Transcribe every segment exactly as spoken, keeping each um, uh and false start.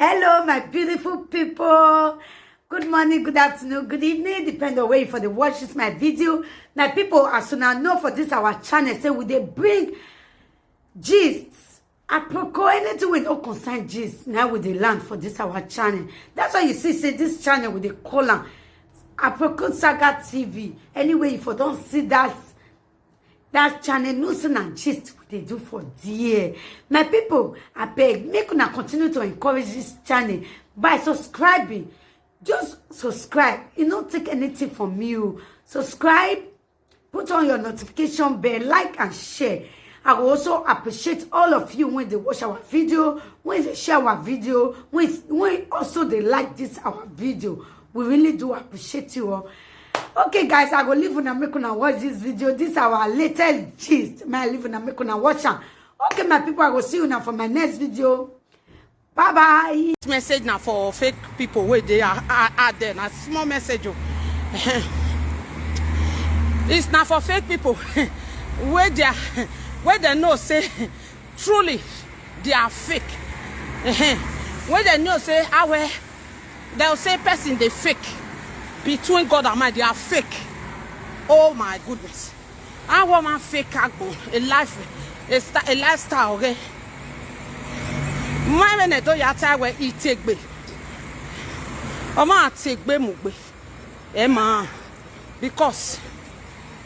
Hello, my beautiful people. Good morning, good afternoon, good evening, depend on where you for dey watch this my video. My people, as una know for this our channel, say we dey bring gist, aproko, anything wey no concern gist, na we dey land for this our channel. That's why you see say this channel we dey call am Aproko Saga T V. Anyway, you for don see that that channel, no say na gist we dey do for there. My people, abeg, make una continue to encourage this channel by subscribing. Just subscribe. E no take anything from you. Subscribe, put on your notification bell, like and share. I will also appreciate all of you when they watch our video, when they share our video, when, when also they like this our video. We really do appreciate you all. Okay, guys, I go leave una make una watch this video. This our latest gist. May I leave una make una watch am. Okay, my people, I go see una for my next video. Bye bye. This message na for fake people wey dey a- a- out there. Na small message o. It's na for fake people wey dey wey dem know say truly they are fake. Wey dem know say how well dem say person dey fake between God and man, they are fake. Oh my goodness. Awọ ma fake agbọn, a life, a, sta- a lifestyle ọghẹ. Mwa vbe ne do ya ta wẹ itegbe. Ọ ma tegbe mu gbe. Ẹ ma, because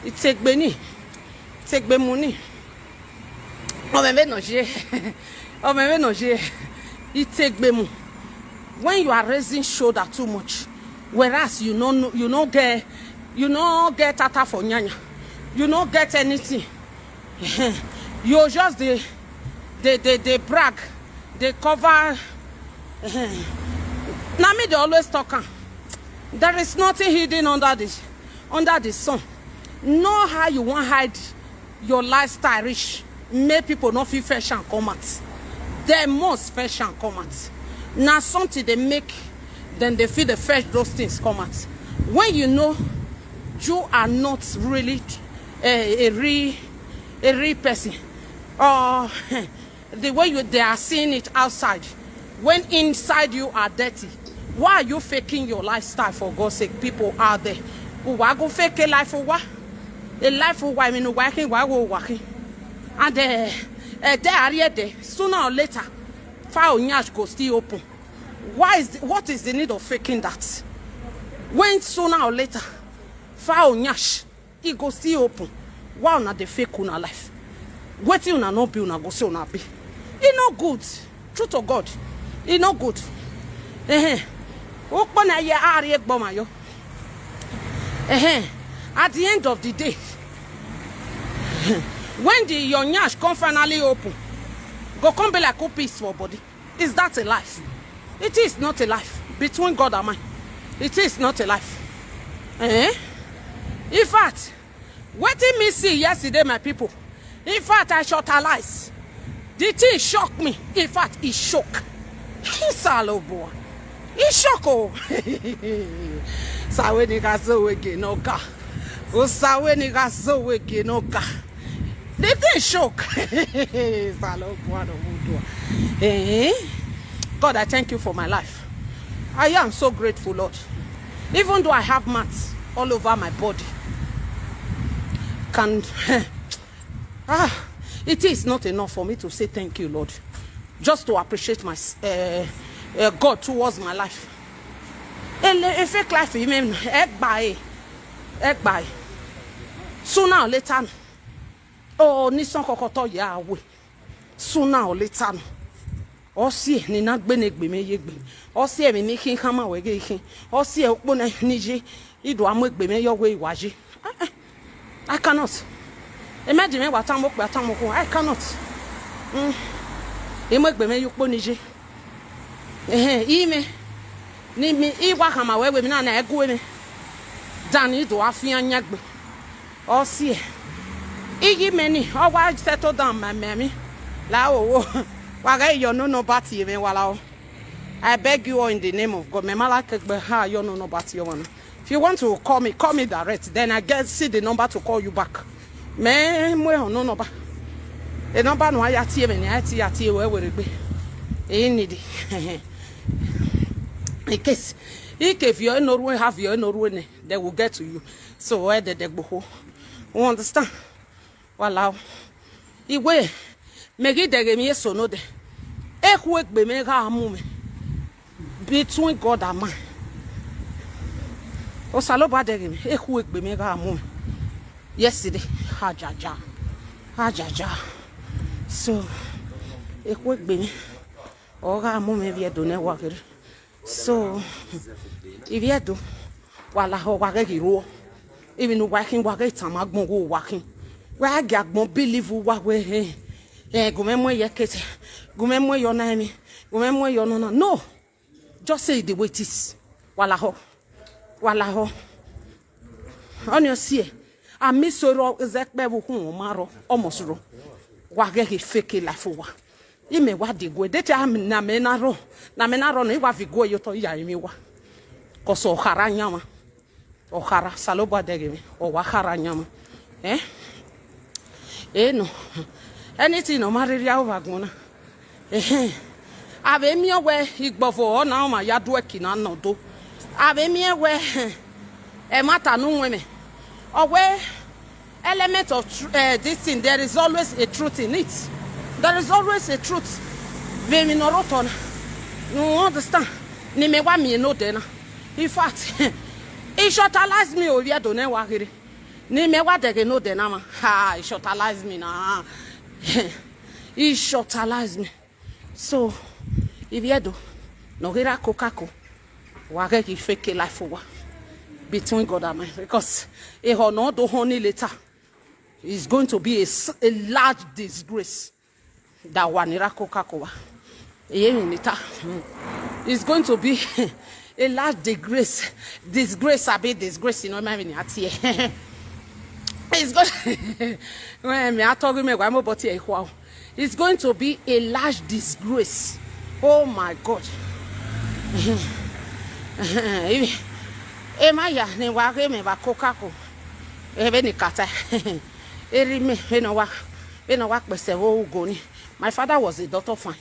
itegbe ni, tegbe mu ni. Ọ mẹ vbe nọ ye. Ọ mẹ vbe nọ ye. Itegbe mu. When you are raising shoulder too much, whereas you no know, you no get, you no get tata for nyanya, you no get anything. You just dey dey dey dey brag, dey cover. Na me dey always talk am. There is nothing hidden under the under the sun. Know how you wan hide your lifestyle reach, make people no fit fetch am come out. Dem must fetch am come out. Na something dey make dem dey fit dey fetch those things come out. When you know you are not really a, a real a real person, or the way you they are seeing it outside, when inside you are dirty, why are you faking your lifestyle for God's sake? People out there, uwa go fake a life uwa, a life uwa, I mean, uwa khin, uwa wo uwa khin. And uh, uh, there are here there, sooner or later, file nyash go still open. Why is the, what is the need of faking that? When sooner or later, file nyash e go still open. Why una dey fake una life? Wetin una no be, una go say una be. E no good. True to God, e no good. Ehen. Ukpo na ye a rhie egbọma yọ. Ehen. At the end of the day, when the your nyash come finally open, go come be like who piss for body. Is that a life? It is not a life. Between God and man, it is not a life. Eh? In fact, wetin me see yesterday, my people, in fact, I shortalize. The thing shock me. In fact, e shock. Isaloboa. E shock o. Sawe ni ga so wege no ga. O sawe ni ga so wege no ga. The thing shock. Isaloboa no mudo. Eh? God, I thank you for my life. I am so grateful, Lord. Even though I have mats all over my body, can ah, it is not enough for me to say thank you, Lord. Just to appreciate my uh, uh, God towards my life. Ele a fake life, you mean? Egbai, egbai. Sooner or later, oh, ni son kokoto ya we. Sooner or later, ọ si ẹe ne I na gbe ne egbe mwẹ ye egbe. Ọ si ẹe emwi ne I khin khama wẹ ghe I khin. Ọ si ẹe ukpo ne I ye, I do a mu egbe mwẹ yọ wẹ I wa ye. Eh, eh, I cannot. Imagine me wa tama okpia tama okhuo. I cannot. Mm. I mu egbe mwẹ ye ukpo ne I ye. Ehe, I mwẹ. Ne I mi, I wa khama wẹ wẹ emwi na na gu mwẹ. Dan I do a fian yan egbe. Ọ si ẹe. Iye mẹ ni, ọ wa settle down ma mẹ mi. La o, wa ghẹ yọ no no ba tie mwẹ wa la o. I beg you all in the name of God. Mẹ ma la kegbe ha yọ no no ba tie ọmwa na. If you want to call me, call me direct. Then I get see the number to call you back. Mẹ mu ehọ no no ba. E number no a ya tie mwẹ ni, a tie ya tie wẹ wẹ regbe. E need. In case, I ke viọ ne orhu, ha viọ ne orhu nẹ, they will get to you. So, ẹdẹdẹ gbokhuo. You understand? Wa la o. Iwe, mẹ ghi dẹghe emwi eso nodẹ. Ekhuegbe mwẹ gha mu mwẹ. Between God and man. Osanobua dẹghe mwẹ, ekhuegbe mwẹ gha mu mwẹ. Yesterday, ha jaja. Ha jaja. So, ekhuegbe mwẹ, ọ gha mu mwẹ vbe Ẹdo ne wa kherhe. So, ivbi Ẹdo, wa lahọ, wa ghẹ ghi ruọ. Emwi ne uwa khin, wa ghẹ tama agbọn ghe uwa khin. Wa gie agbọn believe uwa wẹ, eh, eh, gu mwẹ muẹn ye ẹkete, gu mwẹ muẹn ye ọna ẹmwẹ, gu mwẹ muẹn ye ọna ọna. No, just say it the way it is. Wa lahọ, wa lahọ. Ọnii ọ siẹ, a miss oro zẹ kpẹ vbe ukhunmwu ma rrọọ, ọ must rrọọ. Wa ghẹ ghi fake life uwa. Imẹ wa diguẹ, de te a na mẹ na rrọọ, na mẹ na rrọọ nọ, I wa viọ iguẹ ye otọ, I ya rinmwian uwa. Cause ọ khara yan mwa. Ọ khara, Osanobua dẹghe mwẹ, ọ wa khara yan mwa. Eh? Eno, anything ne ọ ma rhirhi aro vbe agbọn na. Ehẹn. A vbe miẹn wẹ igbọvo ọna ọmwa ya duẹ eki na nọ do. A vbe miẹn wẹ, ehẹn, ẹmwata ne u winna. Ọ wẹ element of tr-, eh, this thing, there is always a truth in it. There is always a truth. Vbe emwi ne ọ rre otọ na. You understand? Ne imẹ wa miẹn ne odẹ na. In fact, it shortalize me o, ivbi Ẹdo ne wa kherhe. Ne imẹ wa dẹghe ne odẹ na mwa. Ha, it shortalize me na. It shortalize me. So, ivbi Ẹdo, ne ọ ghi ra kokako, wa ghẹ ghi fake life uwa between God and man, because ehọ ne ọ do họn ni later is going to be a, s-, a large disgrace. Da wa ni ra kokako wa. Eye emwi ne I ta. It's going to be a large disgrace. Disgrace, abi disgrace, you know, my mini atie. It's going, well, me, I talk me, why mo body e khwa. It's going to be a large disgrace. Oh my God. Emwa ya ne wa ghe mẹ vbe kokako. Ebe ni kata. Eri me, vbene ọ wa, vbene ọ wa kpẹsẹ vbe ugo ni. My father was a doctor fine.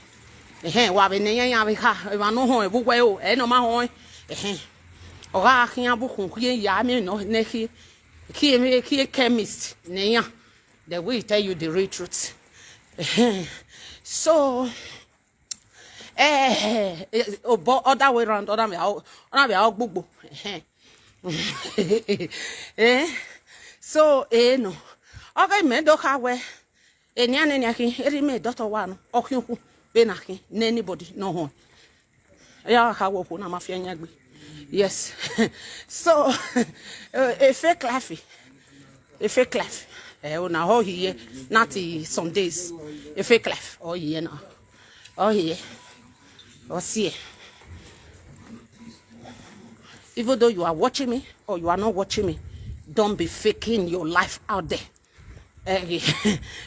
Ehẹn, wa vbe ne iran, iran vbe kha, emwa ne ọ họẹn vbe uwẹ o, ẹ ne ọ ma họẹn. Ehẹn. Ọ gha khian bukhun, khian ya, me nọ ne khi, khi, khi chemist ne iran. They will tell you the real truth. Ehẹn. So, eh, eh, obọ, other way round, ọ na vbe a, ọ na vbe a ogbugbo. Ehẹn. Eh? So, eh, no. Ọ ghe mẹ do kha wẹ, enian ne enian khin, erha mẹ doctor wa nọ, ọ khian okhu, vbene a khin, ne anybody ne ọ họn. Ya kha wẹ okhuo na ma fi ẹyan gbe. Yes. So, eh, a fake life. A fake life. Eh, una all here, not in some days. A fake life. All here now. All here. All here. Even though you are watching me or you are not watching me, don't be faking your life out there. Eh,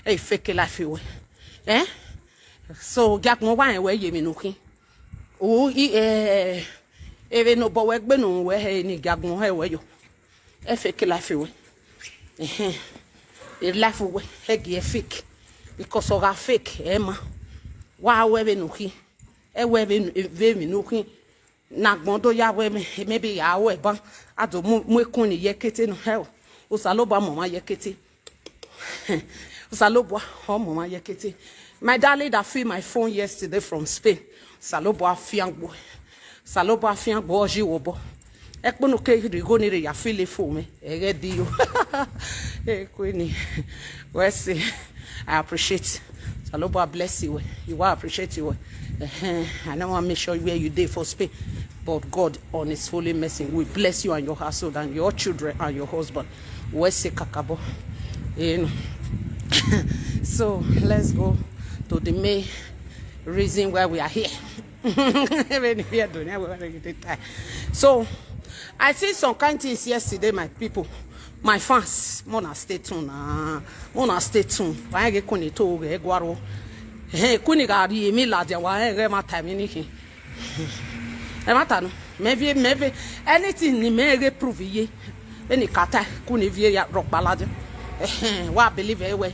eh, fake life you. Eh? So, gia gbọn wa rẹn wẹ ye emwi ne u khin. U, i, eh, emwi ne obọ wẹ gbe ne u wẹ hẹ ni gia gbọn hẹ wẹ yo. E fake life wẹ. Ehẹn. E life wẹ, e gie fake. Because ọ gha fake, ẹ ma. Wa wẹ vbene u khin. Ẹ wẹ vbe, vbe emwi ne u khin. Ne agbọn do ya wẹ, maybe ya ru ẹban, a do mu, mu ekun ni ye kete nọ hẹ o. Osanobua mu ọmwa ye kete. Osanobua, ọ mu ọmwa ye kete. My darling that fill my phone yesterday from Spain. Osanobua fian gbo. Osanobua fian gbo, ọ yi wẹ obọ. Ẹkpo ne u ke rhie igho ni rre ya fill phone mwẹ. Ẹghẹ di yo. Eh, Queenie. Well, see, I appreciate. Osanobua bless you well. You will appreciate you well. Ehen, I don't want to make sure where you dey for Spain. But God, on His holy mercy, will bless you and your household and your children and your husband. Well, say kakabo. You know. So, let's go to the main reason why we are here. Even if you don't know what you dey tie. So, I see some kind things yesterday, my people, my fans. Mona stay tuned na. Mona stay tuned. Why get Queenie to get guaro? Hey, Queenie gari mi la dia wa, hey, get my time in here. Ẹ ma ta nọ, mẹ vbe, mẹ vbe, anything ni mẹ ghe prove ye, vbene I ka ta, Queenie viẹ ya rhọkpa ladian. Ẹhẹn, wa believe ẹ wẹ.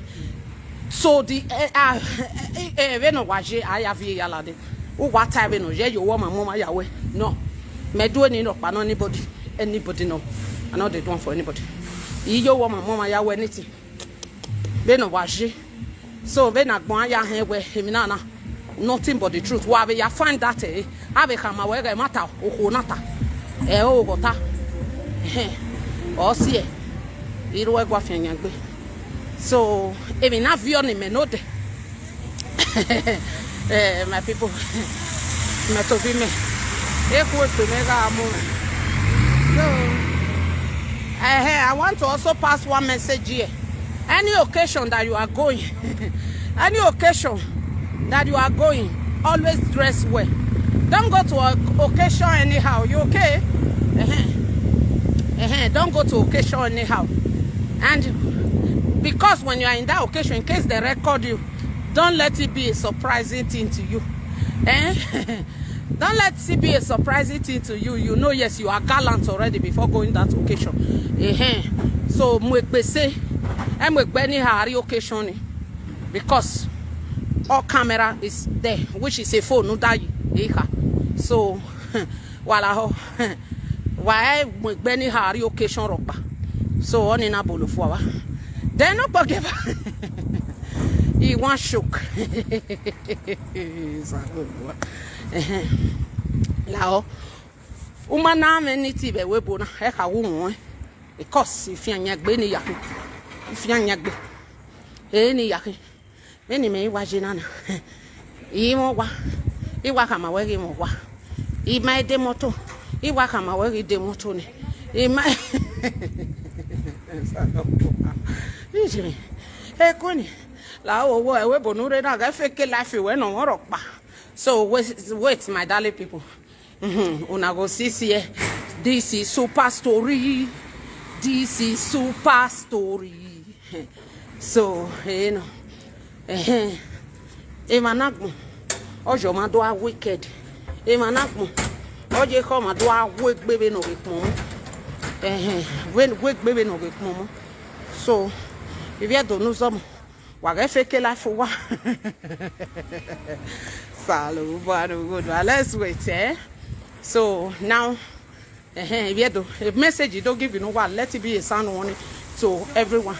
So the, eh, ah, eh, eh, vbene ọ wa ye, a ya viẹ ya ladian. Uwa ta vbene ọ ye ye owọ ma mu ọmwa ya wẹ, no. Mẹ do eni rhọkpa nọ anybody, anybody no. I no dey do am for anybody. I ye owọ ma mu ọmwa ya wẹ anything. Vbene ọ wa ye. So vbene agbọn ya hẹn wẹ emwi na na, nothing but the truth. Wa vbe ya find that, eh, a vbe khama wẹ ghẹ ẹmwata okhuo na ta. Ẹ o ghọta. Ẹhẹn. Ọ siẹ. I ru ẹguae fian yan egbe. So emwi na viọ ne imẹ nodẹ. Eh, my people, mẹ tobọ imẹ, eku ekpe mẹ gha mu mwẹ. So, eh, I want to also pass one message here. Any occasion that you are going, any occasion that you are going, always dress well. Don't go to a occasion anyhow. You okay? Uh-huh. Uh-huh. Don't go to occasion anyhow. And because when you are in that occasion, in case they record you, don't let it be a surprising thing to you. Eh? Don't let it be a surprising thing to you. You know, yes, you are gallant already before going that occasion. Uh-huh. So, mu egbe sẹ, ẹ mu egbe ne ha rrie occasion ni. Because all camera is there, which is a phone, no da yi, eh, ha. So, wa lahọ, wa mu egbe ne ha rrie occasion rhọkpa. So, ọni na bolo fua wa. Then no gbọgieva. I wan shook. Ẹhẹn. Lahọ. U ma na mwẹ ni ti vbe ẹvbo ebo na, ẹ kha wu wọn. Because ifian yan egbe ni ya khin. Ifian yan egbe. Ẹ ni ya khin. Vbene imẹ i wa ye na na, I mwẹ owa, I wa khama wẹ ghi mwẹ owa. I ma de moto, I wa khama wẹ ghi de moto nẹ. I ma, Ijimẹ, eku ni, la wo wo ẹvbo ebo ne u rre na, ghẹ fake life wẹ ne ọ mwẹ rhọkpa. So wait, wait, my darling people. Mhm, una go see, see, eh, this is super story. This is super story. So, eh, no. Ẹhẹn. Emwa na agbọn, ọ ye ọmwa do a wicked. Emwa na agbọn, ọ ye ekhọe ọmwa do a wu egbe vbene ọ ghe kpọnmọ. Ẹhẹn, vbe wu egbe vbene ọ ghe kpọnmọ. So, ivbi Ẹdo ne u zọmọ, wa ghẹ fake life uwa. Salobua ne ughodu, let's wait, eh? So, now, ẹhẹn, ivbi Ẹdo, a message do give you, no, wa, let it be a sound warning to everyone.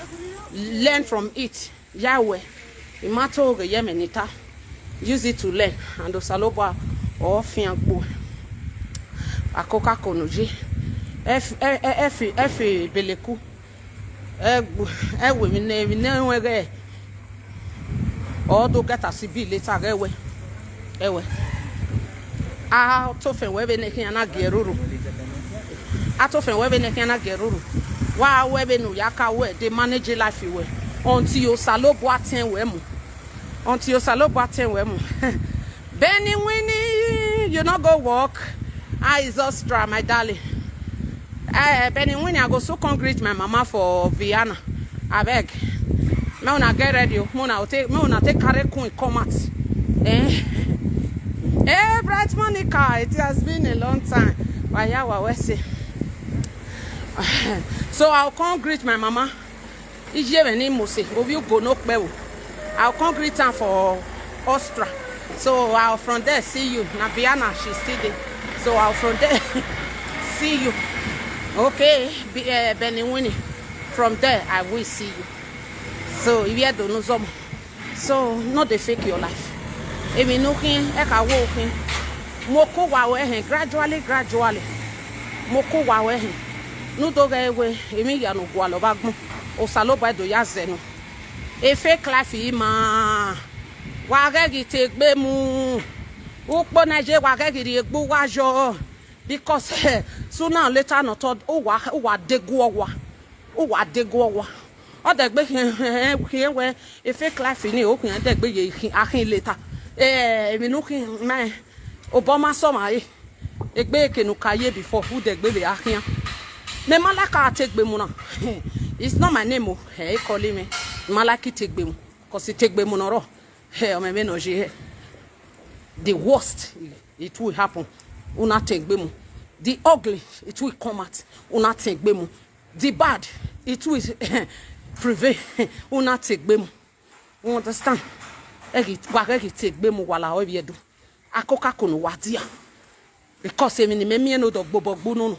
Learn from it. Ya wẹ, I ma to ghe ye ẹmwẹ ne I ta. Use it to learn, and Osanobua ọ fian gbe uẹ. Akokako ne u ye. Ẹ fi, ẹ, ẹ, ẹ fi, ẹ fi beleku. Ẹ gbu-, ẹ wẹ emwi ne, emwi ne ẹ ruẹn ghẹ. Ọ do get as e be later ghẹ wẹ. Ẹwẹ, a tofẹn wẹ vbene khian na gie roro. A tofẹn wẹ vbene khian na gie roro. Wa wẹ vbene u ya ka wẹ de manage life wẹ. Until Osanobua tẹn wẹ mu. Until Osanobua tẹn wẹ mu. Benny Winnie, you no go work. Ah, is Ostra, my darling. Eh, Benny Winnie, I go soon come greet my mama for Vienna. Abeg. Make una get ready o. Make una take, make una take carry queen come out. Eh? Hey, Bright Monica, it has been a long time. Wa ya wa wẹ sẹ. So I'll come greet my mama. Iye mwẹ ni Mose, ovbi ugo ne okpẹvbo. I'll come greet am for Ostra. So I'll from there see you. Na Vienna she still dey. So I'll from there see you. Okay, be, uh, Benny Winnie. From there, I will see you. So, ivbi Ẹdo ne u zọmọ. So, no dey fake your life. Emwi ne u khian, ẹ ka wo u khian. Mu oku wa ruẹ hẹn gradually, gradually. Mu oku wa ruẹ hẹn. Ne u do ghẹ wẹ, emwi hia ne u gualọ vbe agbọn, Osanobua do ya zẹ nọ. E fake life ima. Wa ghẹ ghi te egbe mu. Ukpo ne ye wa ghẹ ghi rhie egbe uwa yọ. Because, eh, sooner or later, not all, uwa, uwa de gu ọwa. Uwa de gu ọwa. Ọ dẹgbe khian, khian wẹ, e fake life ni, o khian dẹgbe ye khin, a khin later. Eh, emwi ne u khin, mẹ, obọ ma sẹ ọmwa re. Egbe eke ne u ka ye before, u dẹgbe vbe a khian. Mẹ ma like a te egbe mu na. It's not my name o. Eh, e call me. I ma like te egbe mu. 'Cause te egbe mu nọ rọ. Eh, ọ mẹ vbe nọ ye. The worst, it will happen. Una te egbe mu. The ugly, it will come out. Una te egbe mu. The bad, it will prevail. Una te egbe mu. You understand? Ẹ ghi, wa ghẹ ghi te egbe mu, wa la ọ ivbi Ẹdo. Akokako ne uwa dia, because emwi ne imẹ miẹn ne odẹ ọgbobọ gbunu nọ,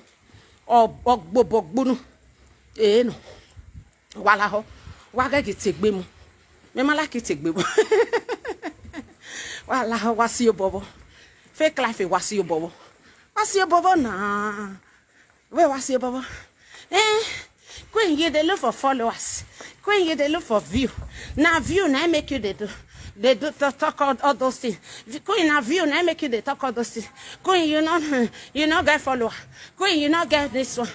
ọ- ọgbobọ gbunu. Eno, wa lahọ, wa ghẹ ghi te egbe mu. Mẹ ma like te egbe mu. Wa lahọ, wa si obọ vbọ. Fake life, wa si obọ vbọ. Wa si obọ vbọ na. Wẹ wa si obọ vbọ. Eh, Queen, you dey look for followers. Queen, you dey look for view. Na view na make you dey do, dey do talk, talk all, all those things. Queen, na view na make you dey talk all those things. Queen, you no, you no get follower. Queen, you no get this one.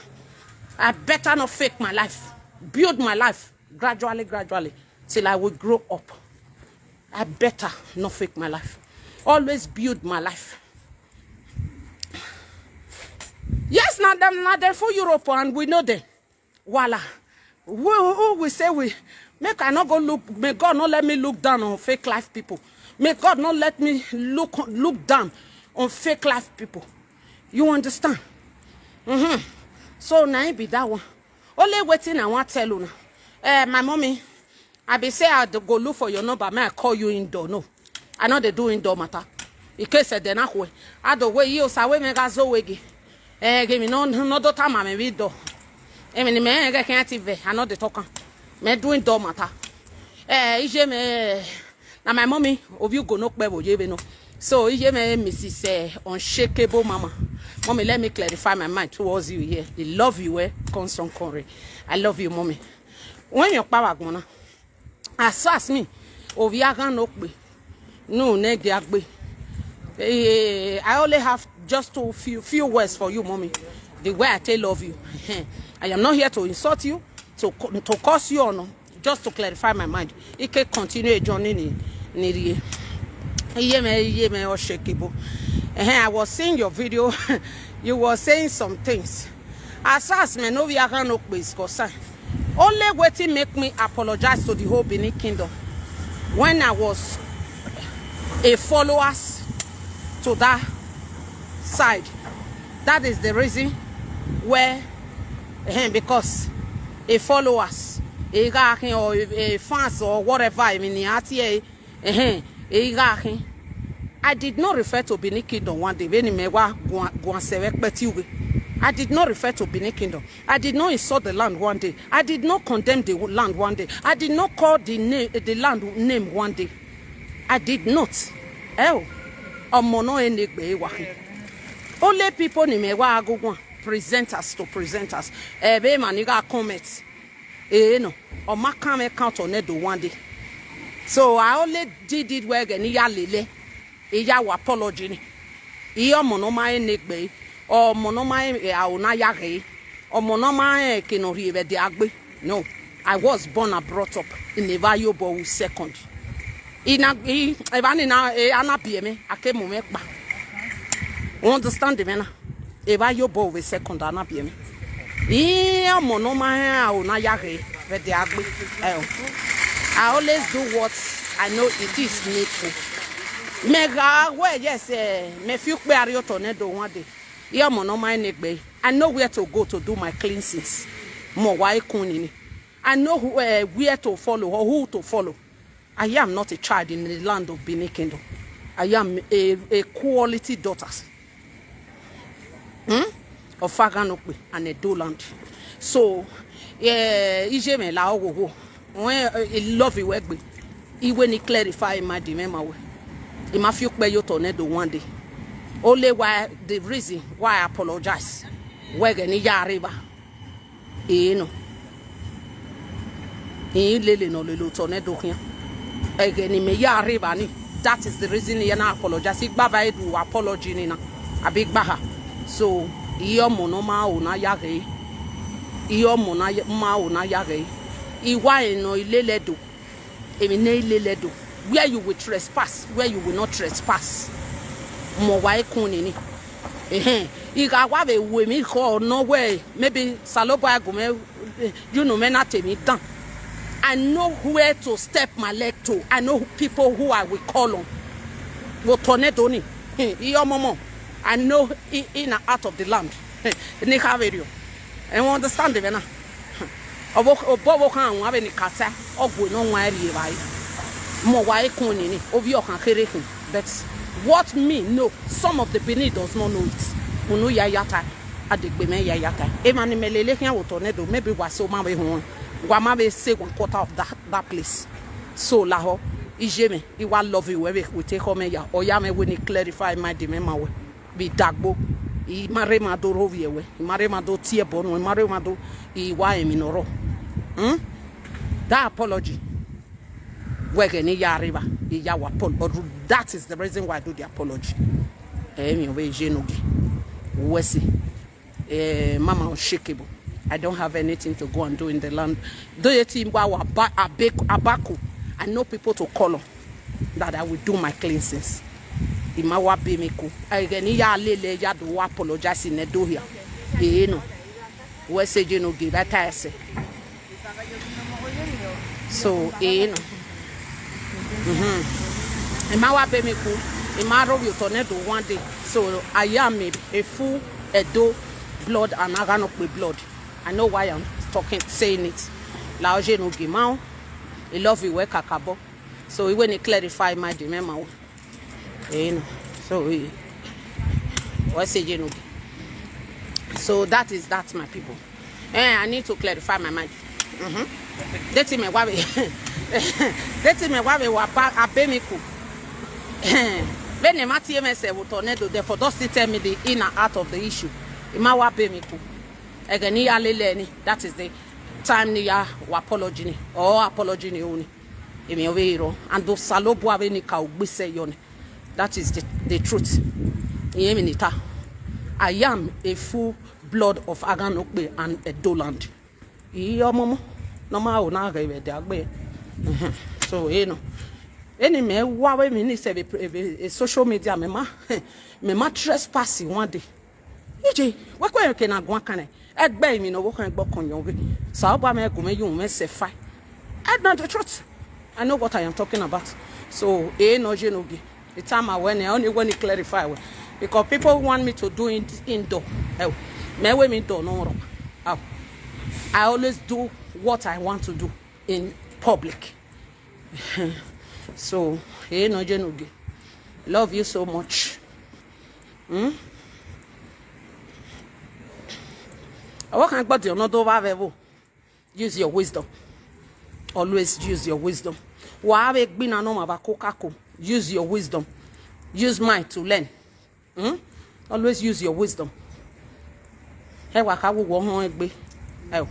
I better not fake my life. Build my life gradually, gradually, till I will grow up. I better not fake my life. Always build my life. Yes, na dem, na dem full Europe and we know them. Wala. Who, who we say we, make I not go look, may God not let me look down on fake life people. May God not let me look, look down on fake life people. You understand? Mm-hmm. So na it be that one. Only wetin I wan tell una. Eh, my mommy, I be say I d- go look for your number, may I call you indoor. No, I no dey do indoor matter. In case eh, dem na khuẹ, I do wẹ iye Osa wẹ mẹ gha zo wege. Eh, give me no, no do tama me vbe indoor. Emwi ne mẹ rẹn ghẹ khian ti vẹ, I no dey talk am. Mẹ do indoor matter. Eh, iye mẹ, na my mommy, ovbi ugo ne okpẹ vbe oye vbe nọ. So, iye mẹ, Missus, eh, Unshakable Mama. Mommy, let me clarify my mind towards you here. I love you, eh, Constant Conry. I love you, mommy. Wẹ emwi ọkpa vbe agbọn na, as far as me, ovbi aghan ne okpẹ, no, ne dia gbe. Eh, I only have just two few, few words for you, mommy. The way I take love you. I am not here to insult you, to co- to curse you or no, just to clarify my mind. I can continue a journey ni ni rrie. Iye mẹ, iye mẹ, Unshakable. Eh, I was seeing your video. You were saying some things. As far as me know, we are no place concern. Only wetin make me apologize to the whole Benin Kingdom when I was a followers to that side. That is the reason where, eh, because a followers, a gha khin or a, a fans or whatever, I mean, at here, eh, a gha khin. I did not refer to Benin Kingdom one day. Vbene mẹ wa guan guan sẹ vbe kpẹti uwe. I did not refer to Benin Kingdom. I did not insult the land one day. I did not condemn the land one day. I did not call the name, the land name one day. I did not. Ẹ o, ọmọ nọ ene egbe wa khin. Only people ni mẹ wa go one, presenters to presenters. Ẹ vbe ma ni gha comment. Eh, no, ọ ma kan mwẹ kan otọ nẹ do one day. So I only did it wẹ ẹghẹ ne I ya lele, I ya wa apology ni. I ọmọ ne ọ ma rẹn ne egbe, ọmọ ne ọ ma rẹn aro na ya ghe, ọmọ ne ọ ma rẹn eke ne ọ rhie vbe ẹdẹ agbe. No, I was born and brought up in Evba Iyobọ Ru second. I na, I, evba ni na, eh, a na biẹ mwẹ, a ke mu mwẹ kpa. You understand mwẹ na? Evba Iyobọ Ru vbe second, a na biẹ mwẹ. I ọmọ ne ọ ma rẹn aro na ya ghe vbe ẹdẹ agbe. Eh, I always do what I know it is needful. Mẹ gha wẹ yes, eh, mẹ fi ukpe arrie otọ nẹ do one day. I ọmọ ne ọ ma rẹn ne egbe. I know where to go to do my cleansings. Mẹ wa ekun nini. I know who, eh, where to follow or who to follow. I am not a child in the land of Benin Kingdom. I am a, a quality daughter. Hmm? Of Aganokpe and Edo land. So, eh, iye mwẹ la oghogho. When, eh, I love you egbe. Iwe ni clarify my dilemma we. I ma fi ukpe ye otọ nẹ do one day. Only why the reason why I apologize. Wẹ ẹghẹ ne I ya rre evba. Eh, no. I lele ne ọ lele otọ nẹ do khian. Ẹghẹ ne imẹ ya rre evba ni, that is the reason I na apologize. I gba va do apology ni na. I be gba ha. So, I ọmọ ne ọ ma ro na ya ghe. I ọmọ ne ọ ma ro na ya ghe. I wa rẹn ne I lele do. Emwi ne I lele do, where you will trespass, where you will not trespass. Mẹ wa ekun nini. Ehen, I gha wa vbe ru emwi khọ nọ wẹ, maybe Osanobua gu mwẹ, you know, mẹ na te emwi dan. I know where to step my leg to. I know people who I will call on. Vbe otọ nẹ do ni. Hmm, I ọmọmọ. I know in, in and out of the land. Hmm, ne I kha vbe rriọ. Ẹ, you understand mwẹ na? Obọ, obọ ọvbokhan wan vbene I ka ta, ọ gue ne ọ wan rri evbare. Mẹ wa ekun nini, ovbi ọkhan kherhe khin, but What me know, some of the Benin does not know it. Unu ya ya ta, adegbe mẹ ya ya ta. Emwa ni mẹ lele khian vbe otọ nẹ do, maybe wa so ma vbe họn, wa ma vbe say one quarter of that, that place. So lahọ, iye mwẹ, I wa love you, wẹ vbe wete ekhọe mwẹ ya, ọ ya mwẹ wẹ ne I clarify mind mwẹ ma wẹ. Vbe idagbo, I ma rre ma do rhovbiẹ wẹ, I ma rre ma do tie ẹbọ nuẹn, I ma rre ma do, I wa rẹn emwi ne ọ rrọọ. Hmm? That apology. Wẹ ghẹ ne I ya rre evba, I ya wa apol-, or that is the reason why I do the apology. Ẹ, emwi ọ vbe ye ne ogie. Wẹ sẹ, eh, Mama Unshakable. I don't have anything to go and do in the land. Do you think wa wa ba-, abe-, abaku? I know people to call on that I will do my cleansings. I ma wa be mi ku. Ẹ ghẹ ne I ya lele ya do wa apologize nẹ do hia. Ẹ nọ. Wẹ sẹ ye ne ogie, vbe ta ẹse. So, eh, no. Mhm. I ma wa be mi ku, I ma rhovbiẹ otọ nẹ do one day. So, I am a, a full Edo blood and Aghanokpe blood. I know why I'm talking, saying it. La ọ ye ne ogie ma o. I love you, wẹ kakabọ. So, I wẹ ne I clarify mind mwẹ ma o. Eh, no. So, eh, what's it, you know? So that is that, my people. Eh, I need to clarify my mind. Mm-hmm. Deti mẹ wa vbe, deti mẹ wa vbe wa ba abe mi ku. Vbene ma tie mwẹ sẹ vbe otọ nẹ do, therefore, just still tell me the in and out of the issue. I ma wa be mi ku. Ẹghẹ ne I ya lele ni, that is the time ne I ya wa apology ni. Or apology ni ru ni. Emwi ọ vbe rrọọ, and Osanobua vbe ne I ka ugbe sẹ yọ nẹ. That is the, the truth. Irẹn emwi ne I ta. I am a full blood of Aghanokpe and Edoland. I ọmọmọ ne ọ ma ho na ghẹ vbe ẹdẹ agbe. Mhm. So, eh, no. Eni mẹ wa vbe emwi ni sẹ vbe, vbe social media, mẹ ma, mẹ ma trespass one day. Ije, wẹ kue ke na guan kan nẹ, ẹgbẹ emwi ne ọvbokhan ẹgbẹ ọkọnyọn ghe. Osanobua mwẹ gu mwẹ ye uhunmwu mwẹ sẹ fine. That's not the truth. I know what I am talking about. So, eh, no, je no gi. The time I went, I only want to clarify well. Because people want me to do in indoor. Eh, me we me indoor no wrong. Oh. I always do what I want to do in public. So, eh, no, je no gi. Love you so much. Hmm? Ọvbokhan ẹgbẹe ọdiọn ne ọ do vba vbe ẹvbo. Use your wisdom. Always use your wisdom. Wa vbe gbinna ne ọmwa vbe akokako. Use your wisdom. Use mine to learn. Hmm? Always use your wisdom. Ẹ wa kha wu wẹ ọhọn egbe. Ẹ o.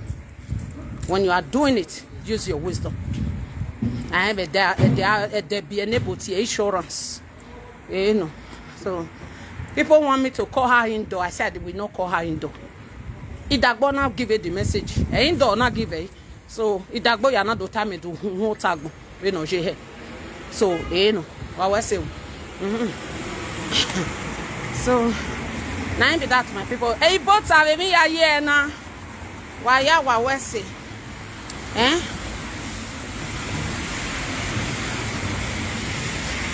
When you are doing it, use your wisdom. And ẹdẹ, ẹdẹ, ẹdẹ be enabled to insurance. You know. So, people want me to call her indoor. I said, "We not call her indoor." Idagbo na give her the message. Eh, indoor na give her. So, idagbo ya na do ta me do hu, hu ota agbọn vbene ọ ye hẹ. So, eh, no, wa wẹ sẹ o. Mhm. So, na him be that, my people. Ẹ i boat avbe emwi ya ye na. Wa ya wa wẹ sẹ. Eh?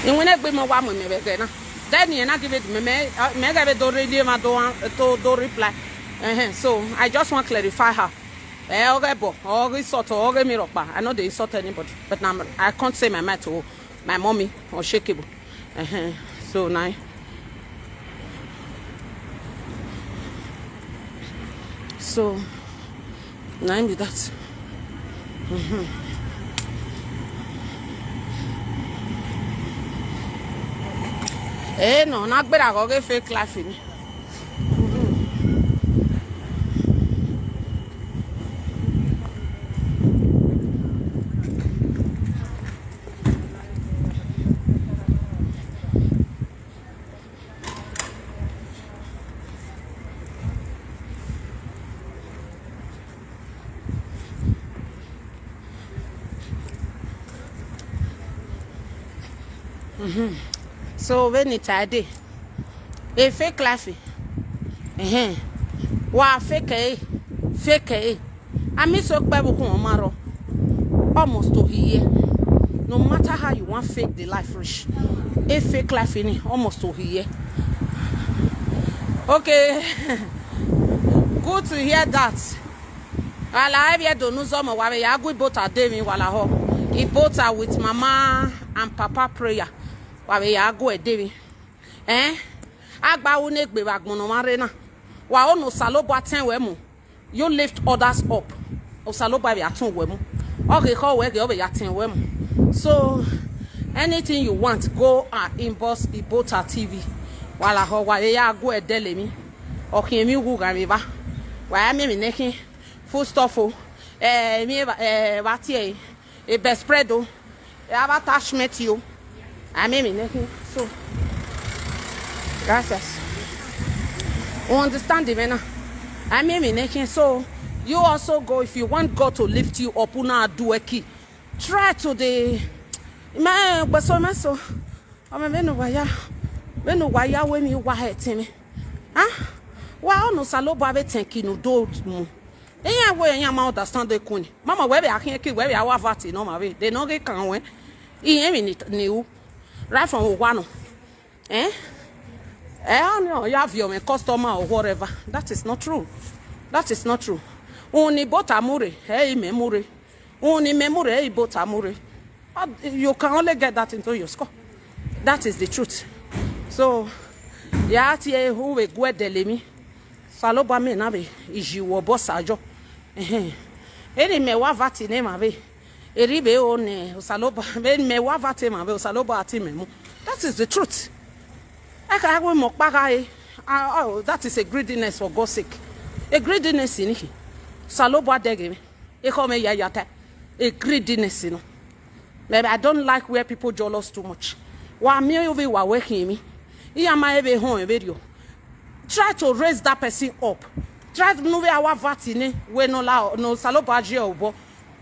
Iwinna egbe mọ wa mu mẹ vbe ẹghẹ na. Then ẹ na give it mẹ, mẹ, mẹ ghẹ vbe do read emwa do, to do reply. Uh-huh. So, I just want clarify her. Eh, ọghe ẹbọ, ọghe insult, ọghe emwi rhọkpa. I no dey insult anybody, but na, I can't say my mind to my mommy or shakable. Uh-huh. So na, so na him be that. Mhm. Eh, no, na gbera ghe ọghe fake life ni. Mhm. So vbene I ta dee, e fake life, ẹhẹn, wa fake ẹre, fake ẹre. Ami so kpẹ vbe okhuo ọmwa rrọọ, almost to hiẹ. No matter how you want fake the life reach, e fake life ni almost to hiẹ. Okay, good to hear that. Wala, ivbi Ẹdo ne uzọmọ, wa vbe ya gu ibota de emwi, wala họ. Ibota with mama and papa prayer. Wa vbe ya gu ẹre de emwi. Ẹn, a gba ru ne egbe vbe agbọn ne ọmwa rre na. Wa ho ne Osanobua tẹn wẹ mu. You lift others up. Osanobua vbe a tọn wẹ mu. Ọ ghe khọ wẹ ghe ọ vbe ya tẹn wẹ mu. So, anything you want, go and inbox Ibota T V. Wa lahọ, wa vbe ya gu ẹdẹ lẹ emwi. Ọ khian emwi ughughan vbe evba. Wa ya miẹn emwi ne khin. Full stop o. Eh, emwi evba, eh, vbe a tie ẹre. A bedspread o. A vbe attachment o. A miẹn emwi ne khin. So, gracias. You understand the man? A miẹn emwi ne khin. So, you also go, if you want God to lift you up, una do a key. Try to the, man, but so, man, so. Ọ mẹ vbene uwa ya, vbene uwa ya ru emwi uwa hẹ ẹtin mwẹ. Ah, wa ho ne Osanobua vbe tẹn key ne u do mu. Iran wẹ iran ma understand the queen. Mama, wẹ vbe a khian key, wẹ vbe a wa vati ne ọmwa vbe, de ne ọ ghi kan wẹ. Irẹn emwi ni, ni ru. Right from owa nọ. Eh? Eh, ọ ni ọ ya viọ mwẹ customer or whatever. That is not true. That is not true. Uhunmwu ne Ibota mu rre, ẹ i mẹ mu rre. Uhunmwu ne imẹ mu rre, ẹ i Ibota mu rre. Uh, you can only get that into your score. That is the truth. So, ya tie u vbe gu ẹdẹ lẹ emwi. Osanobua miẹn na vbe iyi vbe obọ Osajo. Ẹhẹn. Eni mẹ wa vati ne emwa vbe, erriọ vbe ho ne Osanobua, vbene mẹ wa vati emwa vbe, Osanobua a tie mẹ mu. That is the truth. Ẹ ka wẹ mẹ ọkpa gha re. Ah, oh, that is a greediness for God's sake. A greediness ni khin. Osanobua dẹghe mwẹ. Ekhọe mwẹ ya ya ta. A greediness nọ. Maybe I don't like where people jealous too much. Wa miẹn ovbi uwa wẹ khian emwi. Iran ma vbe họn vberriọ. Try to raise that person up. Try ne u vbe a wa vati nẹ wẹ ne ọ la, ne Osanobua gie obọ,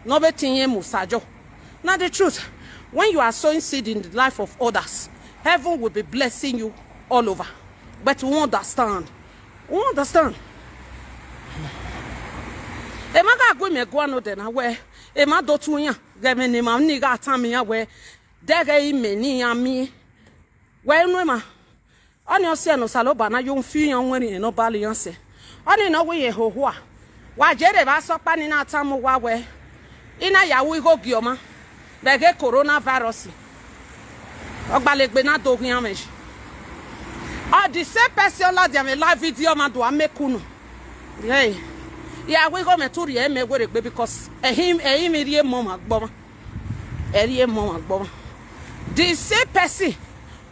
ne ọ vbe te irẹn mu Osajo. Now the truth, when you are sowing seed in the life of others, heaven will be blessing you all over. But u understand. U understand? Emwa gha gu imẹ guan odẹ na wẹ, emwa do tu iran, ghẹ ẹmwẹ ne emwa ni gha tama iran wẹ, dẹghe imẹ ne iran miẹn. Wẹ unu emwa, ọnii ọ siẹ ne Osanobua na yo fi iran wẹnrẹn ne ọ bale iran sẹ. Ọnii ne ọ wẹ irẹn hoho a. Wa je rre vbe asọkpa ni na tama uwa wẹ, I na ya ru igho gie ọmwa vbe ẹghẹ coronavirus. Ọgbalegbe na do ghian mwẹ yi. Ọ the same person ọ ladian vbe live video ọmwa do a make unu. Hey, ya ru igho mẹ tu rhie mẹ werriegbe because ẹhi, ẹrinmwi rhie mọ ọmwa gbe ọmwa. Ẹ rhie mọ ọmwa gbe ọmwa. The same person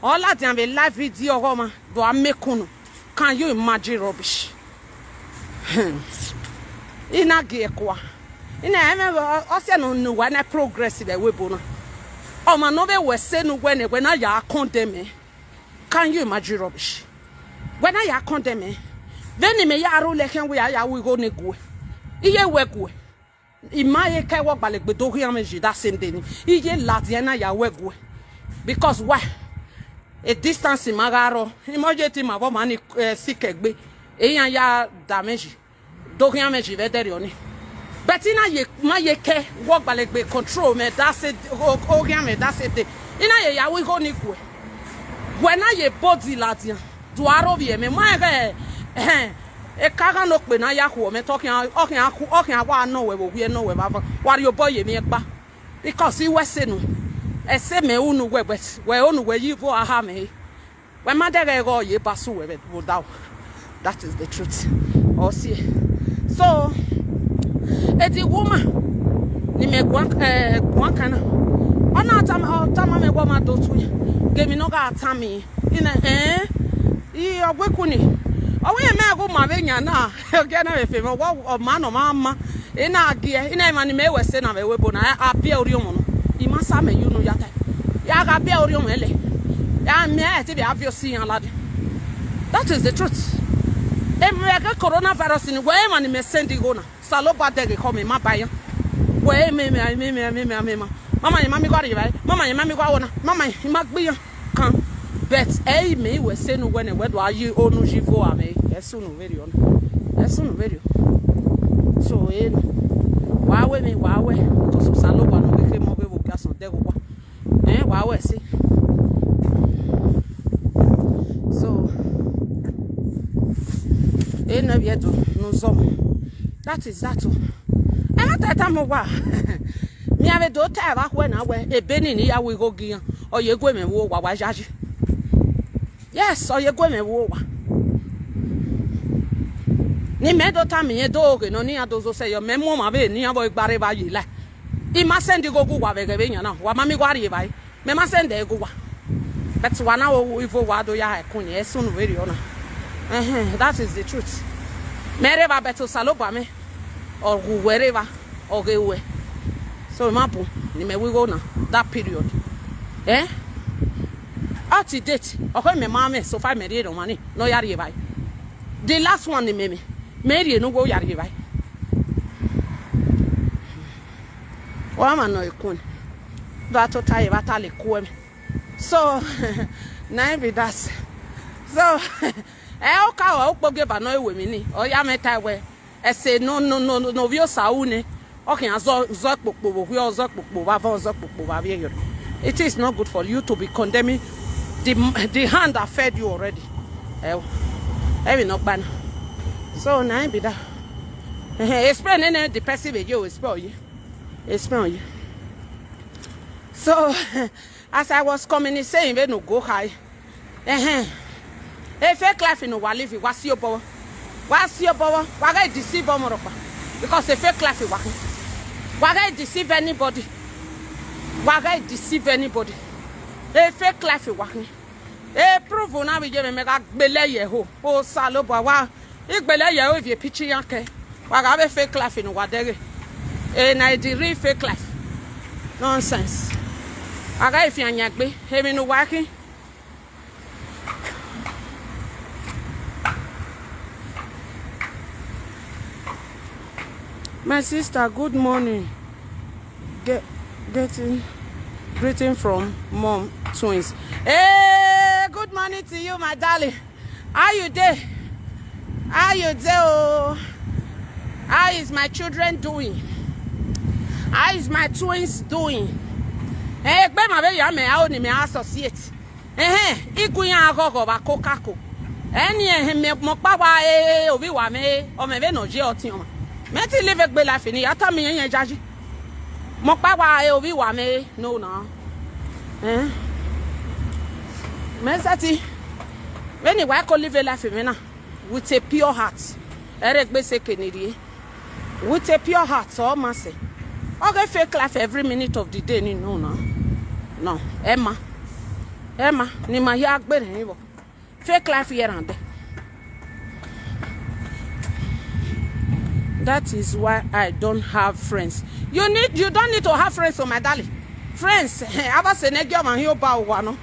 ọ ladian vbe live video ọghọmwa do a make unu. Can you imagine rubbish? Hmm. I na gie kua. I na ẹmwẹ ọ, ọ siẹ ne uwa na progress vbe ẹvbo ebo na. Ọmwa ne ọ vbe wẹ sẹ ne uwẹ nẹ, wẹ na ya condemn. Can you imagine rubbish? Wẹ na ya condemn. Vbene imẹ ya rhulẹ khian wẹ ya ya ru igho ne guẹ. Iye wẹ guẹ. I ma ye kẹ wẹ ọgbalegbe do ghian mwẹ yi that same day ni. Iye ladian na ya ru ẹguẹ. Because why? A distance ma gha rrọọ. I ma ye te ima vbe ọmwa ni, eh, sick egbe. Iran ya da mwẹ yi. Do ghian mwẹ yi vbe ẹdẹrriọ ni. But I na ye, ma ye kẹ wẹ ọgbalegbe control mwẹ that same, o, o ghian mwẹ that same day. I na ye ya ru igho ni guẹ. Wẹ na ye body ladian. Do aro vbiẹ mẹ, ma ghẹ, ẹhẹn, eka gha ne okpe na ya khuọ mẹ, te ọ khian, ọ khian khu, ọ khian wa nọ wẹ vbe owiẹ nọ wẹ vbe avan, wa rhie obọ ye emwi ẹkpa. Because I wẹ ẹse nu, ẹse mẹ unu wẹ, wẹ, wẹ unu wẹ yi vo aha mẹ re. Wẹ ma dẹghẹ ghe ọ ye ba su wẹ vbe odaro. That is the truth. Ọ si. So, edi woman ni mẹ guan, eh, guan kan na. Ọ na tama, ọ tama mẹ wẹ ọ ma do tu, ghe emwi ne ọ gha tama. I na, eh, I ọgua ikun ni. Ọ wẹ mẹ gha gu ma vbe yan na, ọ gie na vbe fe mwẹ, ọ ma nọ ma ma. I na gie, I na emwa ni mẹ wẹ sẹ na vbe ẹvbo ebo na, a biẹ orhiọnmwẹ nọ. I ma sa mẹ ye unu ya ta. Ya gha biẹ orhiọnmwẹ lẹ. Ya mẹ ẹ te vbe a viọ si iran ladian. That is the truth. Emwa ẹghẹ coronavirus ni, wẹ emwa ni mẹ send igho na. Osanobua dẹghe ekhọe mẹ, I ma ba iran. Wẹ, mẹ, mẹ, mẹ, mẹ, mẹ, mẹ, mẹ, mẹ. Mama, I ma miẹn igho rhie evbare. Mama, I ma miẹn igho awọ na. Mama, I ma gbe iran kan. But ẹ i mẹ i wẹ sẹ ne uwẹ nẹ, wẹ do a ye onu yi vo amwẹ. Ẹ sunu vberriọ na. Ẹ sunu vberriọ. So, ẹ na. Wa wẹ emwi, wa wẹ. Because Osanobua nọ vbe khẹ emọ vbe vbe ogiasọn dẹghe owa. Eh, wa wẹ ẹse. So, ene vbe Ẹdo ne u zọmọ. That is that o. Ẹmwata tama uwa. Mẹ a vbe do ta ẹvba khuẹ na wẹ, ebe ni ne I ya ru igho gie iran, ọ ye gu mwẹ vbe owa wa yayi. Yes, ọ ye gu mwẹ vbe owa. Ne imẹ do tama irẹn do ghe nọ, ne iran do zẹ osẹe yọ, mẹ mu ọmwa vbe ne iran vbe gba rre evba ye la. I ma send igho gu uwa vbe ẹghẹ vbe yan na, wa ma miẹn igho rrie evbare. Mẹ ma send ẹre gu uwa. But wa na wo ivo wa do ya ha ẹkun ni, ẹ sunu vberriọ na. Ẹhẹn, that is the truth. Mẹ rre evba, but Osanobua mwẹ, ọ gu uwẹ rre evba, ọ ghe ruẹ. So, ima bun ne imẹ ru igho na, that period. Eh? Up to date, ọ khẹ mẹ ma mwẹ, so far mẹ rhie ne ọmwa ni ne ọ ya rrie evbare. The last one ne imẹ mwẹ, mẹ rhie ne uwu ya rrie evbare. Wa ma nọ ẹkun, do a tota ye vbe a ta le ku ẹmwẹ. So, na be that. So, ẹ, ọ ka ru ukpogieva nọ ru emwi ni, ọ ya mwẹ tae wẹẹ, ẹse ne, ne, ne, ne ovbi Osa ru nẹ, ọ khian zọ, zọ kpokpo vbe okhuo, ọ zọ kpokpo vbe avọ, ọ zọ kpokpo vbe avbiẹ yọ. It is not good for you to be condemning the, the hand that fed you already. Ẹ o, ẹmwẹ ne ọ gba na. So, na be that. Explain nene the person vbe ye o, explain ye. Explain ye. So, as I was coming, saying, vbene u go khai, ẹhẹn, e fake life ne uwa live, wa si obọ vbọ. Wa si obọ vbọ, wa ghẹ deceive ọmwa rhọkpa. Because e fake life wa khin. Wa ghẹ deceive anybody. Wa ghẹ deceive anybody. E fake life wa khin. E prove na vbe ye mwẹ, mẹ gha gbele ye ẹho. Osanobua, wa I gbele ye ẹre, ivie picture iran kẹ. Wa gha vbe fake life ne uwa dẹghe. E na the real fake life. Nonsense. A gha fian yan egbe, emwi ne uwa khin. My sister, good morning. Get, getting greeting from mom twins. Hey, good morning to you, my darling. How you dey? How you dey o? How is my children doing? How is my twins doing? Eh, egbe ma vbe ya mẹ, how ni mẹ associate. Ẹhẹn, igu iran ghọghọ vbe akokako. Ẹni ẹhẹn, mẹ mọ kpa wa, eh, ovbi wa mẹ, ọ mẹ vbe nọ je ọtiọnmwa. Mẹ ti live egbe life ni, ya tama irẹn iran yayi. Mọ kpa wa, eh, ovbi wa mẹ, no na. Eh? Mẹ sẹtin, vbene wa ko live life mwẹ na, with a pure heart. Ẹre egbe sẹ eke ne I rrie. With a pure heart, ọ ma sẹ. Ọ ghe fake life every minute of the day ni, no na. No, ẹ ma. Ẹ ma, ne ima hia gbe rẹn vbọ. Fake life here and there. That is why I don't have friends. You need, you don't need to have friends, oh my darling. Friends, avbe sẹ ne gie ọmwa hin oba owa nọ.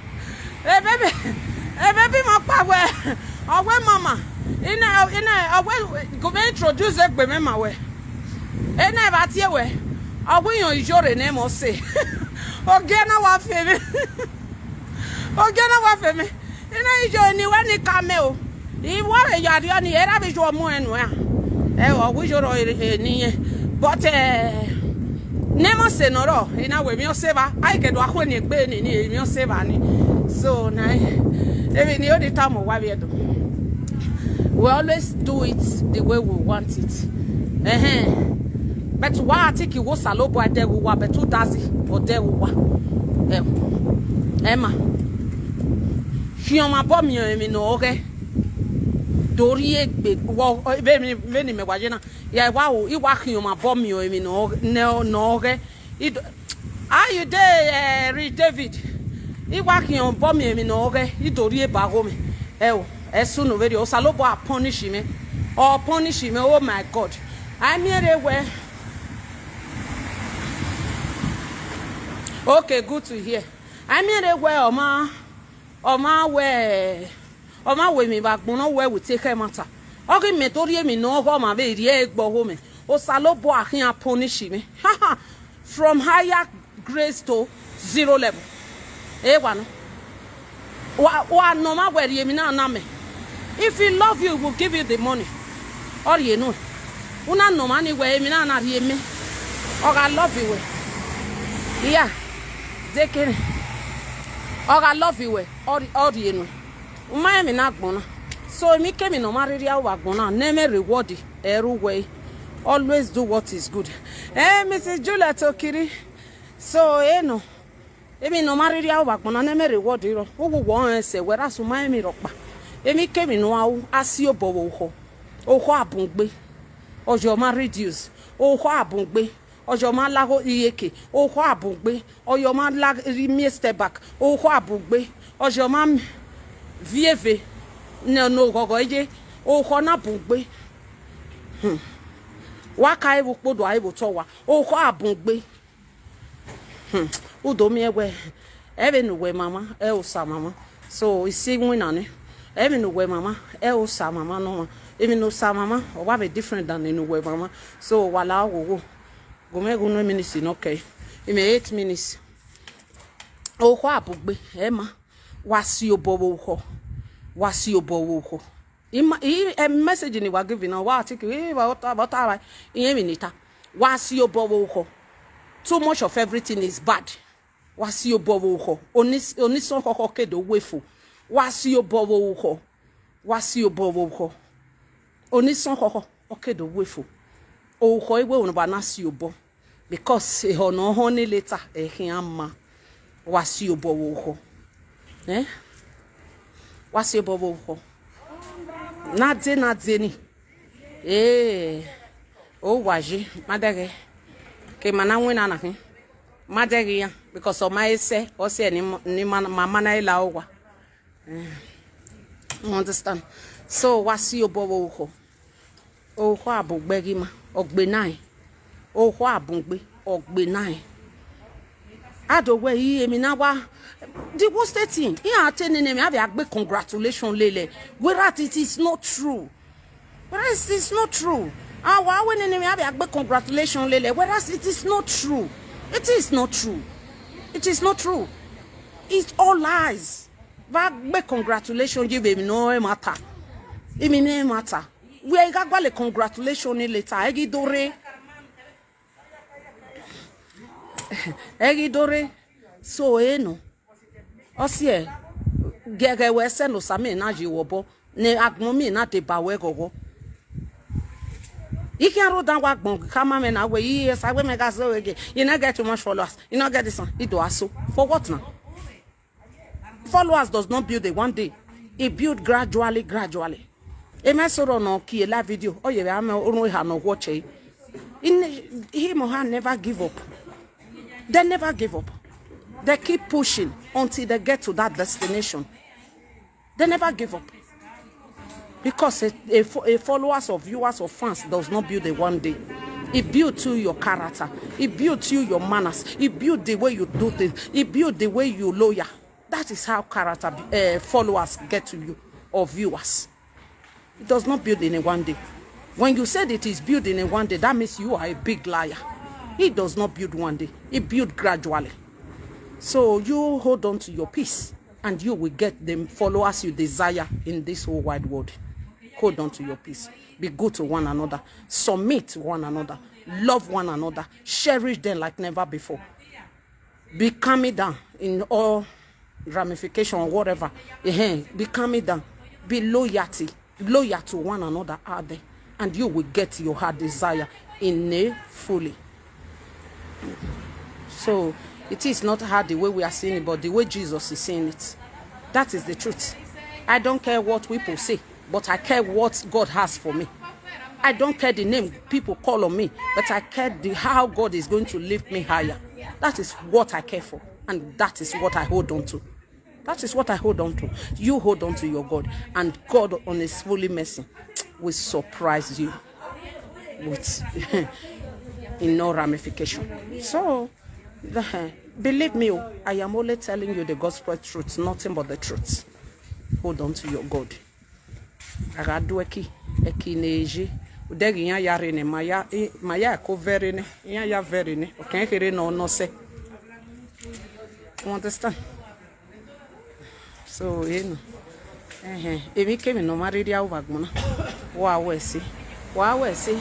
Ebe bi, ebe bi mọ kpa wẹ, ọ wẹ mama, ina, ina, ọ wẹ, gu mẹ introduce egbe mwẹ ma wẹ. Ena eva tie wẹ, ọ wẹ iran iyore ne ẹmwẹ ọse. Ogie na wa fe mwẹ. Ogie na wa fe mwẹ. Ina iyore ni wẹ ni ka mẹ o. I wọrẹ ya rriọ ni, erha vbe yo mu ẹn nuẹn. Ẹ, ọ wẹ iyore ni yẹn. But, eh, ne ẹmwẹ ọse nọ rọ, I na wẹ emwi ọse evba, a i ke do a khu eni egbe ni, ni emwi ọse evba ni. So, na, emwi ni o ni tama uwa vbe Ẹdo. We always do it the way we want it. Ẹhẹn. But wa think wẹ Osanobua dẹghe uwa, but u dazi, ọ dẹghe uwa. Ẹ, ẹ ma. Khian ọmwa obọ miẹn emwi ne ọ ghẹ. Do rhie egbe, vbe, vbe ni mẹ wa ye na. Ya wa o, I wa khian ọmwa obọ miẹn emwi ne ọ, ne ọ, ne ọ ghẹ. I do, how you dey, eh, Rich David? I wa khian obọ miẹn emwi ne ọ ghẹ, I do rhie ba gho mwẹ. Ẹ o, ẹ sunu vberriọ, Osanobua punish mwẹ. Ọ punish mwẹ, oh my God. A miẹn rre wẹ. Okay, good to hear. A miẹn rre wẹ, ọ ma, ọ ma wẹ, ọ ma wẹ emwi vbe agbọn nọ wẹ we te khẹ ẹmwata. Ọ ghi mẹ do rhie emwi ne ọ ghọ ọmwa vbe rhie egbe ọgho mwẹ. Osanobua khian punish mwẹ. From higher grades to zero level. Ẹ wa nọ. Wa, wa nọ ọmwa wẹ rhie emwi na na mẹ. If he love you, he will give you the money. Ọ rhie nuẹn. U na nọ ọmwa ni wẹ emwi na na rhie mẹ. Ọ gha love you wẹ. Iya. Dekere. Ọ gha love you wẹ. Ọ rhie, ọ rhie nuẹn. U ma rẹn emwi ne agbọn na. So, emwi kemwi ne ọ ma rhirhi aro vbe agbọn na, ne ẹ mwẹ reward, ẹ ru wẹ. Always do what is good. Eh, Missus Juliet Okiri. So, eh, no. Emwi ne ọ ma rhirhi aro vbe agbọn na ne mẹ rre wọdọ rọ, uwu wọ rẹn sẹ wẹ ra suma emwi rhọkpa. Emwikemwi ne u a ru, a si obọ vbe orukhọ, orukhọ a bun gbe, ọ yọ ma reduce, orukhọ a bun gbe, ọ yọ ma la iyeke, orukhọ a bun gbe, ọ yọ ma la rhi miẹn step back, orukhọ a bun gbe, ọ yọ ma viọ eve ne ne oghọghọ ye, orukhọ na bun gbe. Hmm. Wa ka re vbe ukpodo, a re vbe otọ wa, orukhọ a bun gbe. Hmm. U do miẹn wẹ, ẹvbo ne uwẹ mwamwa, ẹ i re Osa mwamwa. So, I si iwinna nẹ. Ẹvbo ne uwẹ mwamwa, ẹ i re Osa mwamwa nọ mwa. Emwi ne Osa mwamwa, ọ wa vbe different than ne uwẹ mwamwa. So, wa la oghogho. Gu mwẹ ghe unu minutes nọ kẹe. Imẹ eight minutes. Orukhọ a bun gbe, ẹ ma. Wa si obọ vbe orukhọ. Wa si obọ vbe orukhọ. I ma, i, eh, message ni wa give na, wa take, eh, wa ọta, wa ọta, wa, iye emwi ne I ta. Wa si obọ vbe orukhọ. Too much of everything is bad. Wa si obọ vbe orukhọ. Onis-, onisọn khọkhọ ke do wu efo. Wa si obọ vbe orukhọ. Wa si obọ vbe orukhọ. Onisọn khọkhọ, ọ ke do wu efo. Orukhọ i wẹ ne wa na si obọ. Because ehọ ne ọ họn ne leta, ẹ khian ma. Wa si obọ vbe orukhọ. Eh? Wa si obọ vbe orukhọ. Na de, na de ni. Eh, o wa ye, ma dẹghe. Ke ma na winna na khin. Ma dẹghe iran, because ọ ma he sẹ, ọ sẹ ni ma, ni ma, ma, ma na la owa. Eh, you understand? So, wa si obọ vbe orukhọ. Orukhọ a bun gbe ghi ma, ọ gbe na rẹn. Orukhọ a bun gbe, ọ gbe na rẹn. A do wẹ, i emwi na wa, the worst thing, iran te nene emwi, a vbe a gbe congratulation lele. Whereas it is not true. Whereas it is not true. A wa wẹ nene emwi, a vbe a gbe congratulation lele. Whereas it is not true. It is not true. It is not true. It's all lies. Vbe a gbe congratulation ye vbe emwi ne ọ rẹn emwa ta. Emwi ne ọ rẹn emwa ta. Wẹ i gha gualọ congratulation ni leta, ẹ ghi do rre. Ẹ ghi do rre. So, ẹ nọ. Ọ siẹ, ghẹghẹ wẹ sẹ ne Osa miẹn na ye vbe obọ, ne agbọn miẹn na deba wẹ ghọghọ. I khian rre odan wa agbọn khama mwẹ na wẹ, i Osa wẹ mẹ gha zẹ ore ghe, you no get too much followers, you no get this one, I do aso. For what now? Followers does not build in one day. It build gradually, gradually. Emẹ sọrọ nọ kie live video, ọ ye vbe amẹ orun eha nọ watch ẹre. In, him or her never give up. They never give up. They keep pushing until they get to that destination. They never give up. Because a, a fo-, a followers or viewers or fans does not build in one day. It builds you your character. It builds you your manners. It builds the way you do things. It builds the way you loyal. That is how character, uh, followers get to you or viewers. It does not build in a one day. When you said it is built in a one day, that means you are a big liar. It does not build one day. It builds gradually. So you hold on to your peace, and you will get the followers you desire in this whole wide world. Hold on to your peace. Be good to one another. Submit to one another. Love one another. Cherish them like never before. Be calming down in all ramification or whatever. Ehen, be calming down. Be loyalty, loyal to one another out there, and you will get your heart desire in a fully. So it is not hard the way we are seeing it, but the way Jesus is seeing it. That is the truth. I don't care what people say, but I care what God has for me. I don't care the name people call on me, but I care the, how God is going to lift me higher. That is what I care for, and that is what I hold on to. That is what I hold on to. You hold on to your God, and God on His fully mercy will surprise you with in no ramification. So, the, believe me, oh, I am only telling you the gospel truth, nothing but the truth. Hold on to your God. A gha do ẹki, ẹki ne ye. Odẹ ghi iran ya rre nẹ, ma ya, ma ya ẹko vẹ rre nẹ, iran ya vẹ rre nẹ, ọ kẹn kherhe nọ nọ sẹ. You understand? So, you know. Ẹhẹn, emwikemwi ne ọ ma rhirhi aro vbe agbọn na, wa wẹ ẹse, wa wẹ ẹse.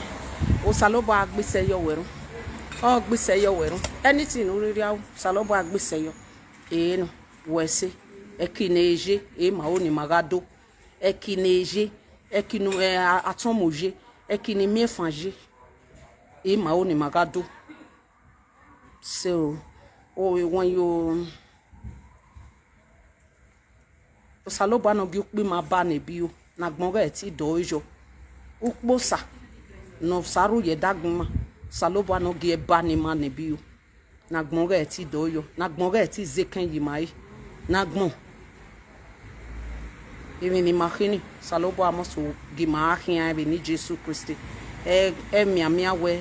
Osanobua gbe isẹ yọ wẹ run. Ọ gbe isẹ yọ wẹ run. Anything ne u rhirhi aro, Osanobua gbe isẹ yọ. Eno, wẹ ẹse. Ẹki ne ye, e ma ho ne ima gha do. Ẹki ne ye, ẹki ne, eh, a-, atọmọ ye, ẹki ne imiẹnfan ye, e ma ho ne ima gha do. So, o, when you, Osanobua ne ọ gie ukpo ima ba ne Ebio, ne agbọn ghẹ te dọe yọ. Ukposa ne ọ sa rhu ye ẹdagbọn ima, Osanobua ne ọ gie ẹe ba ne ima ne Ebio, ne agbọn ghẹ te dọe yọ, ne agbọn ghẹ te zẹ ekẹn ye ima re, ne agbọn. Emwi ne ima khin ni, Osanobua must gie ima khian vbe eni Jesu Kristi. Ẹ, ẹ mianmian wẹ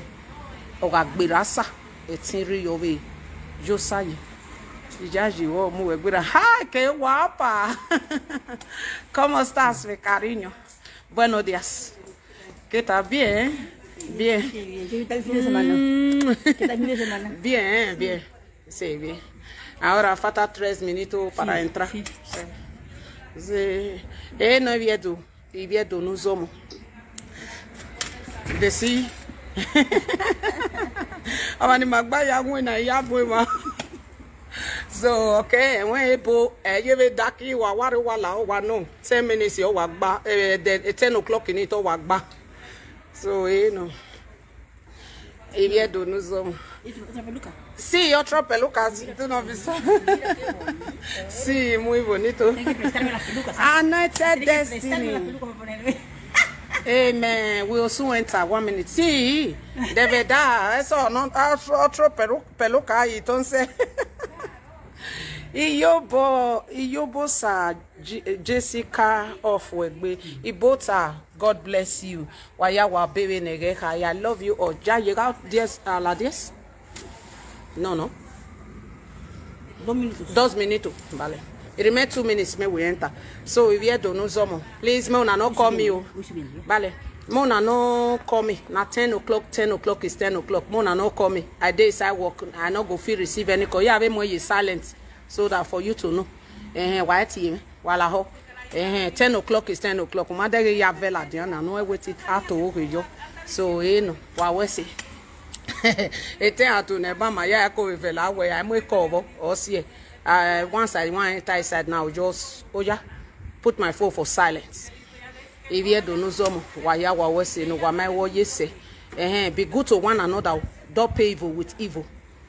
ọ gha gberra sa, ẹtin rre yọ vbe ye osa ye. Iyayi vbọ mu wẹ gberra. Hi, qué guapa. ¿Cómo estás, mi cariño? Buenos días. ¿Qué tal? Bien, bien. ¿Qué tal el fin de semana? Mm. ¿Qué tal el fin de semana? Bien, bien. Sí, bien. Ahora falta tres minutos para entrar. Sí, sí. Sí. Eh, no, Iviedo. Iviedo ne uzọmọ. Desi. Ọmwa ne ima gba ya winna, I ya bu emwa. So, okay, ẹmwẹ ebo, ẹ ye vbe daki wa, wa rre, wa la, ọ wa nọ, ten minutes ọ wa gba, eh, the, ten o'clock ni te ọ wa gba. So, eh, no. Iviedo ne uzọmọ. Sí, otro peluca, sí, tú no avisas. Sí, muy bonito. Anointed Destiny. Amen. We will soon enter. One minute. Sí, de verdad, eso no, otro, otro pelu-, peluca ahí, entonces. Iyobo, Iyobo sa J-, Jessica of Wegbe. Ibota, God bless you. Wa ya wa bere ne ghẹ kha, I love you all. Ya llegado diez a las diez? No, no. Dos minutos. Dos minutos, vale. It remain two minutes, me we enter. So, Iviedo ne uzọmọ. Please, me una no call me o. Vale. Me una no call me. Na ten o'clock, ten o'clock is ten o'clock. Me una no call me. I dey inside work. I no go fit receive any call. Ya vbe mu ye silent so that for you to know. Ẹhẹn, wa tie mwẹ, wa lahọ. Ẹhẹn, ten o'clock is ten o'clock. Ma dẹghe ya vẹ ladian na, no wait it out to oghe yọ. So, eh, no, wa wẹ se. Etẹn a to nẹ ba ma ya ko vẹ la wẹ, a mu ekọ vbọ, ọ siẹ. Uh, once I want enter inside now, just, oh yeah, put my phone for silence. Iviedo ne uzọmọ, wa ya wa wẹ se ne wa ma wọ ye sẹ. Ẹhẹn, be good to one another, don't pay evil with evil.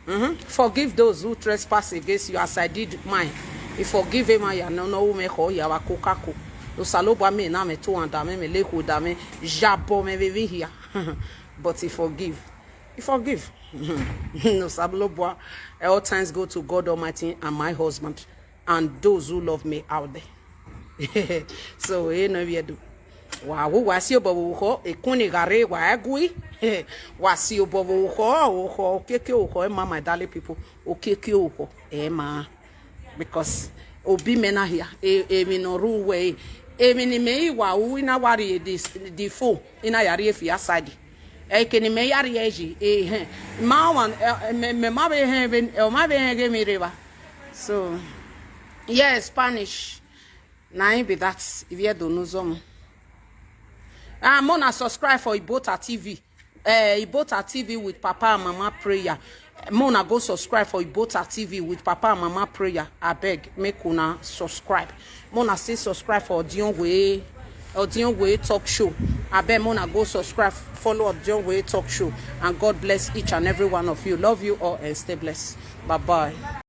Mhm. Forgive those who trespass against you as I did mine. I forgive him, ya ne ọ ru mwẹ khọ ya vbe akokako. Osanobua mẹ na mwẹ to anda mwẹ, mwẹ lekhuo da mwẹ, yabọ mwẹ vbe emwi hia. But I forgive. I forgive. Osanobua, all thanks go to God Almighty and my husband and those who love me out there. So, eh, no, Iviedo. Wa wu, wa si obọ vbe orukhọ, ekun ni gha rre, wa gui. Wa si obọ vbe orukhọ, orukhọ, okiekie orukhọ, ẹ ma, my darling people, okiekie orukhọ, ẹ ma. Because obi mẹ na hia, e-, emwi ne ọ rre uwẹ re, emwi ne imẹ i wa ru, I na wa rhie the, the phone, I na ya rhie fi aside. Eke ne imẹ ya rhie yi, ehẹn. Ma wan, eh, mẹ, mẹ ma vbe hẹn vbe, ọ ma vbe hẹn ghe emwi rre evba. So, yes, Spanish. Na him be that, Iviedo ne uzọmọ. Ah, mona subscribe for Ibota T V. Eh, Ibota T V with Papa and Mama Prayer. Mona go subscribe for Ibota T V with Papa and Mama Prayer. I beg, make una subscribe. Mona still subscribe for Odionwe, Odionwe Talk Show. I beg, mona go subscribe, follow Odionwe Talk Show. And God bless each and every one of you. Love you all and stay blessed. Bye-bye.